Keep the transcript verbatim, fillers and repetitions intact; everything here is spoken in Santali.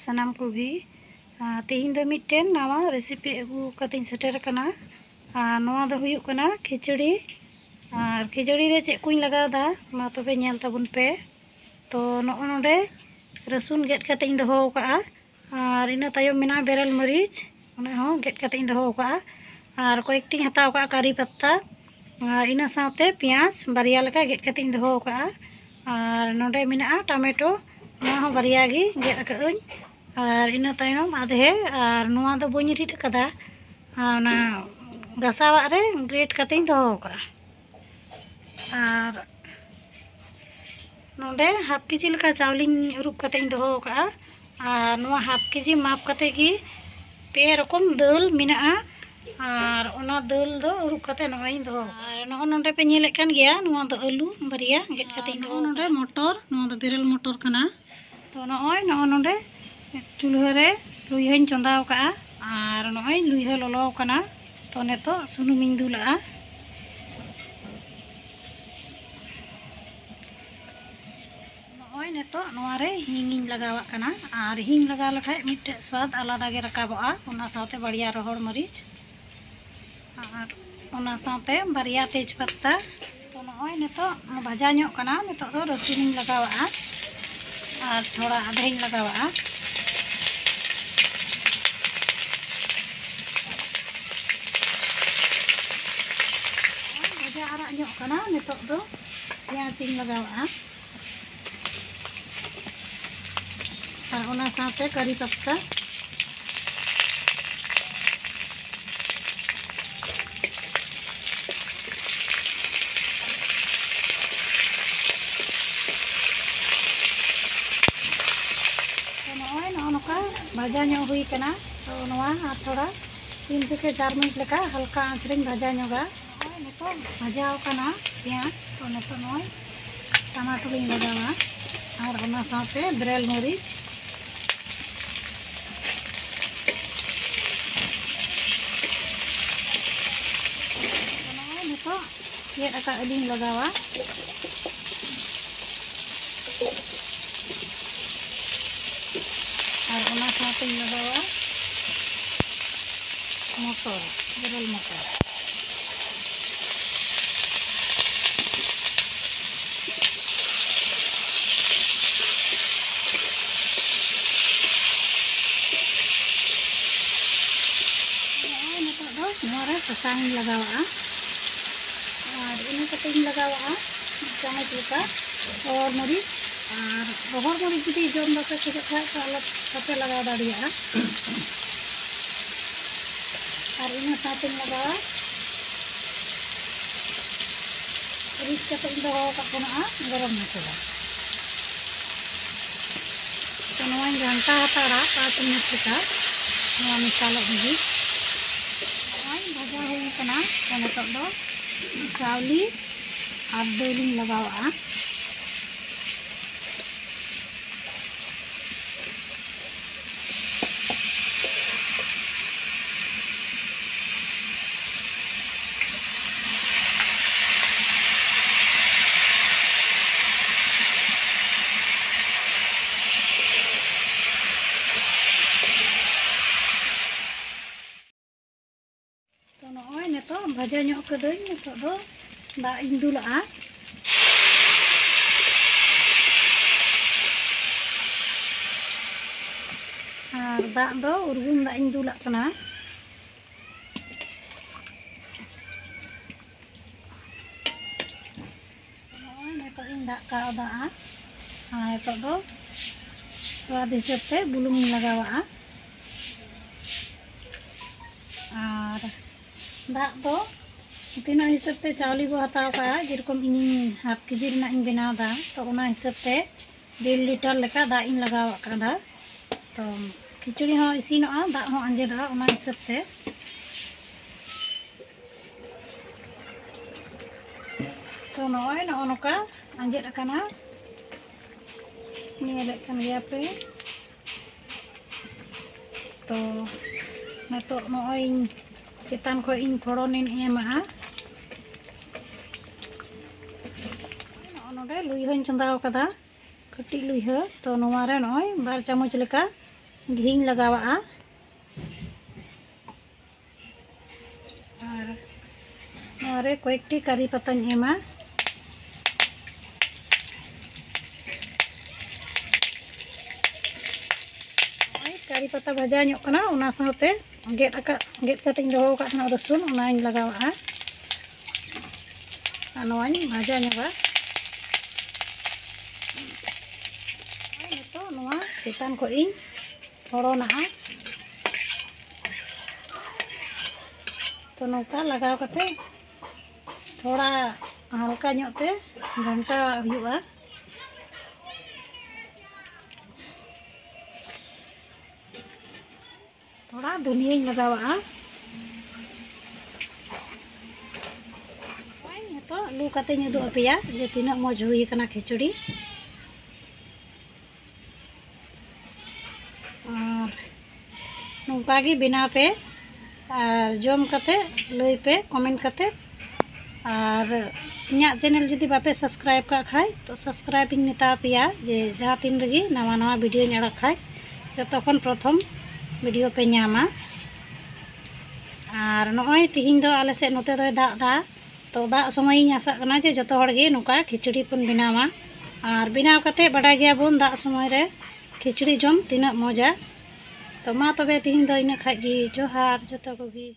ᱥᱟᱱᱟᱢ ᱠᱚᱜᱮ᱾ ᱟᱨ ᱛᱮᱦᱮᱧ ᱫᱚ ᱢᱤᱫᱴᱮᱱ ᱱᱟᱣᱟ ᱨᱮᱥᱤᱯᱤ ᱟᱹᱜᱩ ᱠᱟᱛᱮᱧ ᱥᱮᱴᱮᱨ ᱟᱠᱟᱱᱟ᱾ ᱟᱨ ᱱᱚᱣᱟ ᱫᱚ ᱦᱩᱭᱩᱜ ᱠᱟᱱᱟ ᱠᱷᱤᱪᱩᱲᱤ᱾ ᱟᱨ ᱠᱷᱤᱪᱩᱲᱤ ᱨᱮ ᱪᱮᱫ ᱠᱚᱧ ᱞᱟᱜᱟᱣᱫᱟ, ᱢᱟ ᱛᱚᱵᱮ ᱧᱮᱞ ᱛᱟᱵᱚᱱ ᱯᱮ᱾ ᱛᱚ ᱱᱚᱜᱼᱚ ᱱᱚᱰᱮ ᱨᱟᱹᱥᱩᱱ ᱜᱮᱫ ᱠᱟᱛᱮᱧ ᱫᱚᱦᱚ ᱟᱠᱟᱫᱼᱟ᱾ ᱟᱨ ᱤᱱᱟᱹ ᱛᱟᱭᱚᱢ ᱢᱮᱱᱟᱜᱼᱟ ᱵᱮᱨᱮᱞ ᱢᱟᱹᱨᱤᱪ, ᱚᱱᱟ ᱦᱚᱸ ᱜᱮᱫ ᱠᱟᱛᱮᱧ ᱫᱚᱦᱚ ᱟᱠᱟᱫᱼᱟ᱾ ᱟᱨ ᱠᱚᱭᱮᱠᱴᱤᱧ ᱦᱟᱛᱟᱣ ᱟᱠᱟᱫᱼᱟ ᱠᱟᱨᱤ ᱯᱟᱛᱟ᱾ ᱟᱨ ᱤᱱᱟᱹ ᱥᱟᱶᱛᱮ ᱯᱮᱸᱭᱟᱡᱽ ᱵᱟᱨᱭᱟ ᱞᱮᱠᱟ ᱜᱮᱫ ᱠᱟᱛᱮᱧ ᱫᱚᱦᱚ ᱟᱠᱟᱫᱼᱟ᱾ ᱟᱨ ᱱᱚᱰᱮ ᱢᱮᱱᱟᱜᱼᱟ ᱴᱚᱢᱮᱴᱳ, ᱱᱚᱣᱟ ᱦᱚᱸ ᱵᱟᱨᱭᱟ ᱜᱮ ᱜᱮᱫ ᱟᱠᱟᱫᱟᱹᱧ᱾ ᱟᱨ ᱤᱱᱟᱹ ᱛᱟᱭᱱᱚᱢ ᱟᱫᱷᱮ, ᱟᱨ ᱱᱚᱣᱟ ᱫᱚ ᱵᱟᱹᱧ ᱨᱤᱫ ᱟᱠᱟᱫᱟ, ᱟᱨ ᱚᱱᱟ ᱜᱷᱟᱥᱟᱣᱟᱜ ᱨᱮ ᱜᱨᱮᱴ ᱠᱟᱛᱮᱧ ᱫᱚᱦᱚ ᱟᱠᱟᱫᱼᱟ᱾ ᱟᱨ ᱱᱚᱰᱮ ᱦᱟᱯ ᱠᱮᱡᱤ ᱞᱮᱠᱟ ᱪᱟᱣᱞᱮᱧ ᱟᱹᱨᱩᱵ ᱠᱟᱛᱮᱧ ᱫᱚᱦᱚ ᱟᱠᱟᱫᱼᱟ᱾ ᱟᱨ ᱱᱚᱣᱟ ᱦᱟᱯ ᱠᱮᱡᱤ ᱢᱟᱯ ᱠᱟᱛᱮ ᱜᱮ ᱯᱮ ᱨᱚᱠᱚᱢ ᱫᱟᱹᱞ ᱢᱮᱱᱟᱜᱼᱟ᱾ ᱟᱨ ᱚᱱᱟ ᱫᱟᱹᱞ ᱫᱚ ᱟᱹᱨᱩᱵ ᱠᱟᱛᱮ ᱱᱚᱜᱼᱚᱭ ᱤᱧ ᱫᱚᱦᱚ ᱟᱠᱟᱫᱼᱟ᱾ ᱟᱨ ᱱᱚᱜᱼᱚ ᱱᱚᱰᱮ ᱯᱮ ᱧᱮᱞᱮᱫ ᱠᱟᱱ ᱜᱮᱭᱟ, ᱱᱚᱣᱟ ᱫᱚ ᱟᱹᱞᱩ ᱵᱟᱨᱭᱟ ᱜᱮᱫ ᱠᱟᱛᱮ ᱤᱧ ᱫᱚᱦᱚ ᱱᱚᱰᱮ ᱟᱠᱟᱫᱼᱟ᱾ ᱢᱚᱴᱚᱨ, ᱱᱚᱣᱟ ᱫᱚ ᱵᱮᱨᱮᱞ ᱢᱚᱴᱚᱨ ᱠᱟᱱᱟ᱾ ᱛᱚ ᱱᱚᱜᱼᱚᱭ ᱱᱚᱜᱼᱚ ᱱᱚᱰᱮ ᱪᱩᱞᱦᱟᱹ ᱨᱮ ᱞᱩᱭᱦᱟᱹᱧ ᱪᱚᱸᱫᱟ ᱟᱠᱟᱫᱼᱟ᱾ ᱟᱨ ᱱᱚᱜᱼᱚᱭ ᱞᱩᱭᱦᱟᱹ ᱞᱚᱞᱚ ᱟᱠᱟᱱᱟ᱾ ᱛᱚ ᱱᱤᱛᱚᱜ ᱥᱩᱱᱩᱢᱤᱧ ᱫᱩᱞᱟᱜᱼᱟ᱾ ᱱᱚᱜᱼᱚᱭ ᱱᱤᱛᱚᱜ ᱱᱚᱣᱟ ᱨᱮ ᱦᱤᱝ ᱤᱧ ᱞᱟᱜᱟᱣᱟᱜ ᱠᱟᱱᱟ᱾ ᱟᱨ ᱦᱤᱝ ᱞᱟᱜᱟᱣ ᱞᱮᱠᱷᱟᱡ ᱢᱤᱫᱴᱮᱡ ᱥᱣᱟᱫ ᱟᱞᱟᱫᱟ ᱜᱮ ᱨᱟᱠᱟᱵᱚᱜᱼᱟ᱾ ᱚᱱᱟ ᱥᱟᱶᱛᱮ ᱵᱟᱨᱭᱟ ᱨᱚᱦᱚᱲ ᱢᱟᱹᱨᱤᱪ, ᱟᱨ ᱚᱱᱟ ᱥᱟᱶᱛᱮ ᱵᱟᱨᱭᱟ ᱛᱮᱡᱽ ᱯᱟᱛᱟ᱾ ᱛᱚ ᱱᱚᱜᱼᱚᱭ ᱱᱤᱛᱚᱜ ᱵᱷᱟᱡᱟ ᱧᱚᱜ ᱠᱟᱱᱟ᱾ ᱱᱤᱛᱚᱜ ᱫᱚ ᱨᱟᱹᱥᱩᱱᱤᱧ ᱞᱟᱜᱟᱣᱟᱜᱼᱟ ᱟᱨ ᱛᱷᱚᱲᱟ ᱟᱫᱷᱮᱧ ᱞᱟᱜᱟᱣᱟᱜᱼᱟ᱾ ᱵᱷᱟᱡᱟ ᱟᱨᱟᱜ ᱧᱚᱜ ᱠᱟᱱᱟ᱾ ᱱᱤᱛᱚᱜ ᱫᱚ ᱯᱮᱸᱭᱟᱡᱽ ᱤᱧ ᱞᱟᱜᱟᱣᱟᱜᱼᱟ ᱟᱨ ᱚᱱᱟ ᱥᱟᱶᱛᱮ ᱠᱟᱨᱤ ᱯᱟᱛᱟ᱾ ᱛᱚ ᱱᱚᱜᱼᱚᱭ ᱱᱚᱜᱼᱚ ᱱᱚᱝᱠᱟ ᱵᱷᱟᱡᱟ ᱧᱚᱜ ᱦᱩᱭ ᱠᱟᱱᱟ᱾ ᱛᱚ ᱱᱚᱣᱟ ᱟᱨ ᱛᱷᱚᱲᱟ ᱛᱤᱱ ᱛᱷᱮᱠᱮ ᱪᱟᱨ ᱢᱤᱱᱤᱴ ᱞᱮᱠᱟ ᱦᱟᱞᱠᱟ ᱟᱸᱪ ᱨᱮᱧ ᱵᱷᱟᱡᱟ ᱧᱚᱜᱟ᱾ ᱱᱚᱜᱼᱚᱭ ᱱᱤᱛᱚᱜ ᱵᱷᱟᱡᱟᱣ ᱠᱟᱱᱟ ᱯᱮᱸᱭᱟᱡᱽ᱾ ᱛᱚ ᱱᱤᱛᱚᱜ ᱱᱚᱜᱼᱚᱭ ᱴᱟᱢᱟᱴᱳᱞᱤᱧ ᱞᱟᱜᱟᱣᱟ ᱟᱨ ᱚᱱᱟ ᱥᱟᱶᱛᱮ ᱵᱮᱨᱮᱞ ᱢᱟᱹᱨᱤᱪ᱾ ᱱᱚᱜᱼᱚᱭ ᱱᱤᱛᱚᱜ ᱜᱮᱫ ᱟᱠᱟᱫ ᱟᱹᱞᱩᱧ ᱞᱟᱜᱟᱣᱟ᱾ ᱟᱨ ᱚᱱᱟ ᱥᱟᱶᱛᱮᱧ ᱞᱟᱜᱟᱣᱟ ᱢᱚᱴᱚᱨ, ᱵᱮᱨᱮᱞ ᱢᱚᱴᱚᱨ᱾ ᱱᱚᱜᱼᱚᱭ ᱱᱤᱛᱚᱜ ᱫᱚ ᱱᱚᱣᱟ ᱨᱮ ᱥᱟᱥᱟᱝ ᱤᱧ ᱞᱟᱜᱟᱣᱟᱜᱼᱟ᱾ ᱟᱨ ᱤᱱᱟᱹ ᱠᱟᱛᱮ ᱤᱧ ᱞᱟᱜᱟᱣᱟᱜᱼᱟ ᱢᱤᱫ ᱪᱟᱢᱚᱪ ᱞᱮᱠᱟ ᱨᱚᱦᱚᱲ ᱢᱟᱹᱨᱤᱪ᱾ ᱟᱨ ᱨᱚᱦᱚᱲ ᱢᱟᱹᱨᱤᱪ ᱡᱩᱫᱤ ᱡᱚᱢ ᱵᱟᱯᱮ ᱠᱷᱚᱡᱚᱜ ᱠᱷᱟᱡ ᱛᱚ ᱟᱞᱚ ᱵᱟᱯᱮ ᱞᱟᱜᱟᱣ ᱫᱟᱲᱮᱭᱟᱜᱼᱟ᱾ ᱟᱨ ᱤᱱᱟᱹ ᱥᱟᱶᱛᱮᱧ ᱞᱟᱜᱟᱣᱟ ᱨᱤᱫ ᱠᱟᱛᱮ ᱤᱧ ᱫᱚᱦᱚ ᱟᱠᱟᱫ ᱛᱟᱦᱮᱱᱟ ᱜᱚᱨᱚᱢ ᱢᱚᱥᱞᱟ᱾ ᱛᱚ ᱱᱚᱣᱟᱧ ᱜᱷᱟᱱᱴᱟ ᱦᱟᱛᱟᱲᱟ ᱯᱟᱸᱪ ᱢᱤᱱᱤᱴ ᱞᱮᱠᱟ, ᱱᱚᱣᱟ ᱢᱮᱥᱟᱞᱚᱜ ᱞᱟᱹᱜᱤᱫ᱾ ᱱᱚᱜᱼᱚᱭ ᱵᱷᱟᱡᱟ ᱦᱩᱭ ᱠᱟᱱᱟ᱾ ᱛᱚ ᱱᱤᱛᱚᱜ ᱫᱚ ᱪᱟᱣᱞᱮ ᱟᱨ ᱫᱟᱹᱞᱤᱧ ᱞᱟᱜᱟᱣᱟᱜᱼᱟ᱾ ᱛᱚ ᱱᱚᱜᱼᱚᱭ ᱱᱤᱛᱚᱜ ᱵᱷᱟᱡᱟ ᱧᱚᱜ ᱠᱟᱹᱫᱟᱹᱧ, ᱱᱤᱛᱚᱜ ᱫᱚ ᱫᱟᱜ ᱤᱧ ᱫᱩᱞᱟᱜᱼᱟ᱾ ᱟᱨ ᱫᱟᱜ ᱫᱚ ᱩᱨᱜᱩᱢ ᱫᱟᱜ ᱤᱧ ᱫᱩᱞᱟᱜ ᱠᱟᱱᱟ᱾ ᱱᱚᱜᱼᱚᱭ ᱱᱤᱛᱚᱜ ᱤᱧ ᱫᱟᱜ ᱠᱟᱣᱫᱟ᱾ ᱟᱨ ᱱᱤᱛᱚᱜ ᱫᱚ ᱥᱣᱟᱫ ᱦᱤᱥᱟᱹᱵ ᱛᱮ ᱵᱩᱞᱩᱝ ᱤᱧ ᱞᱟᱜᱟᱣᱟᱜᱼᱟ᱾ ᱟᱨ ᱫᱟᱜ ᱫᱚ ᱛᱤᱱᱟᱹᱜ ᱦᱤᱥᱟᱹᱵ ᱛᱮ ᱪᱟᱣᱞᱮ ᱵᱚ ᱦᱟᱛᱟᱣ ᱠᱟᱜᱼᱟ, ᱡᱮᱨᱚᱠᱚᱢ ᱤᱧᱤᱧ ᱦᱟᱯ ᱠᱮᱡᱤ ᱨᱮᱱᱟᱜ ᱤᱧ ᱵᱮᱱᱟᱣ ᱮᱫᱟ, ᱛᱚ ᱚᱱᱟ ᱦᱤᱥᱟᱹᱵ ᱛᱮ ᱰᱮᱲ ᱞᱤᱴᱟᱨ ᱞᱮᱠᱟ ᱫᱟᱜ ᱤᱧ ᱞᱟᱜᱟᱣ ᱟᱠᱟᱫᱟ᱾ ᱛᱚ ᱠᱷᱤᱪᱩᱲᱤ ᱦᱚᱸ ᱤᱥᱤᱱᱚᱜᱼᱟ, ᱫᱟᱜ ᱦᱚᱸ ᱟᱸᱡᱮᱫᱚᱜᱼᱟ, ᱚᱱᱟ ᱦᱤᱥᱟᱹᱵ ᱛᱮ᱾ ᱛᱚ ᱱᱚᱜᱼᱚᱭ ᱱᱚᱜᱼᱚ ᱱᱚᱝᱠᱟ ᱟᱸᱡᱮᱫ ᱟᱠᱟᱱᱟ, ᱧᱮᱞᱮᱫ ᱠᱟᱱ ᱜᱮᱭᱟ ᱯᱮ᱾ ᱛᱚ ᱱᱤᱛᱚᱜ ᱱᱚᱜᱼᱚᱭ ᱤᱧ ᱪᱮᱛᱟᱱ ᱠᱷᱚᱱ ᱤᱧ ᱯᱷᱚᱲᱚᱱᱤᱧ ᱮᱢᱟᱜᱼᱟ᱾ ᱱᱚᱜᱼᱚ ᱱᱚᱰᱮ ᱞᱩᱭᱦᱟᱹᱧ ᱪᱚᱸᱫᱟ ᱟᱠᱟᱫᱟ, ᱠᱟᱹᱴᱤᱡ ᱞᱩᱭᱦᱟᱹ᱾ ᱛᱚ ᱱᱚᱣᱟ ᱨᱮ ᱱᱚᱜᱼᱚᱭ ᱵᱟᱨ ᱪᱟᱢᱚᱪ ᱞᱮᱠᱟ ᱜᱷᱤᱧ ᱞᱟᱜᱟᱣᱟᱜᱼᱟ᱾ ᱟᱨ ᱱᱚᱣᱟ ᱨᱮ ᱠᱚᱭᱮᱠᱴᱤ ᱠᱟᱨᱤ ᱯᱟᱛᱟᱧ ᱮᱢᱟ᱾ ᱱᱚᱜᱼᱚᱭ ᱠᱟᱨᱤ ᱯᱟᱛᱟ ᱵᱷᱟᱡᱟ ᱧᱚᱜ ᱠᱟᱱᱟ, ᱚᱱᱟ ᱥᱟᱶᱛᱮ ᱜᱮᱫ ᱟᱠᱟᱫ, ᱜᱮᱫ ᱠᱟᱛᱮᱧ ᱫᱚᱦᱚ ᱟᱠᱟᱫ ᱛᱟᱦᱮᱱᱟ ᱨᱚᱥᱩᱱ, ᱚᱱᱟᱧ ᱞᱟᱜᱟᱣᱟᱜᱼᱟ᱾ ᱟᱨ ᱱᱚᱣᱟᱧ ᱵᱷᱟᱡᱟ ᱧᱚᱜᱟ᱾ ᱱᱤᱛᱚᱜ ᱱᱚᱣᱟ ᱪᱮᱛᱟᱱ ᱠᱷᱚᱱ ᱤᱧ ᱯᱷᱚᱲᱚᱱᱟᱜᱼᱟ᱾ ᱛᱚ, ᱱᱚᱝᱠᱟ ᱞᱟᱜᱟᱣ ᱠᱟᱛᱮ ᱛᱷᱚᱲᱟ ᱦᱟᱞᱠᱟ ᱧᱚᱜ ᱛᱮ ᱜᱷᱟᱱᱴᱟᱣᱟᱜ ᱦᱩᱭᱩᱜᱼᱟ᱾ ᱛᱷᱚᱲᱟ ᱫᱷᱩᱱᱤᱭᱟᱹᱧ ᱞᱟᱜᱟᱣᱟᱜᱼᱟ᱾ ᱱᱚᱜᱼᱚᱭ ᱱᱤᱛᱚᱜ ᱞᱩ ᱠᱟᱛᱮᱧ ᱩᱫᱩᱜ ᱟᱯᱮᱭᱟ ᱡᱮ ᱛᱤᱱᱟᱹᱜ ᱢᱚᱡᱽ ᱦᱩᱭ ᱟᱠᱟᱱᱟ ᱠᱷᱤᱪᱩᱲᱤ᱾ ᱟᱨ ᱱᱚᱝᱠᱟ ᱜᱮ ᱵᱮᱱᱟᱣ ᱯᱮ ᱟᱨ ᱡᱚᱢ ᱠᱟᱛᱮ ᱞᱟᱹᱭ ᱯᱮ comment ᱠᱟᱛᱮ᱾ ᱟᱨ ᱤᱧᱟᱹᱜ channel ᱡᱩᱫᱤ ᱵᱟᱯᱮ subscribe ᱠᱟᱜ ᱠᱷᱟᱡ, ᱛᱚ subscribe ᱤᱧ ᱢᱮᱛᱟ ᱯᱮᱭᱟ, ᱡᱮ ᱡᱟᱦᱟᱸ ᱛᱤᱱ ᱨᱮᱜᱮ ᱱᱟᱣᱟ ᱱᱟᱣᱟ videoᱧ ᱟᱲᱟᱜ ᱠᱷᱟᱡ, ᱡᱚᱛᱚ ᱠᱷᱚᱱ ᱯᱨᱚᱛᱷᱚᱢ video ᱯᱮ ᱧᱟᱢᱟ᱾ ᱟᱨ ᱱᱚᱜᱼᱚᱭ ᱛᱤᱦᱤᱧ ᱫᱚ ᱟᱞᱮ ᱥᱮᱫ ᱱᱚᱛᱮ ᱫᱚᱭ ᱫᱟᱜ ᱮᱫᱟ, ᱛᱚ ᱫᱟᱜ ᱥᱚᱢᱚᱭ ᱤᱧ ᱟᱥᱟᱜ ᱠᱟᱱᱟ ᱡᱮ ᱡᱚᱛᱚ ᱦᱚᱲ ᱜᱮ ᱱᱚᱝᱠᱟ ᱠᱷᱤᱪᱩᱲᱤ ᱵᱚᱱ ᱵᱮᱱᱟᱣᱟ᱾ ᱟᱨ ᱵᱮᱱᱟᱣ ᱠᱟᱛᱮ ᱵᱟᱰᱟᱭ ᱜᱮᱭᱟᱵᱚᱱ ᱫᱟᱜ ᱥᱚᱢᱚᱭ ᱨᱮ ᱠᱷᱤᱪᱩᱲᱤ ᱡᱚᱢ ᱛᱤᱱᱟᱹᱜ ᱢᱚᱡᱟ᱾ ᱛᱚ ᱢᱟ ᱛᱚᱵᱮ ᱛᱤᱦᱤᱧ ᱫᱚ ᱤᱱᱟᱹᱜ ᱠᱷᱟᱡ ᱜᱮ, ᱡᱚᱦᱟᱨ ᱡᱚᱛᱚ ᱠᱚᱜᱮ᱾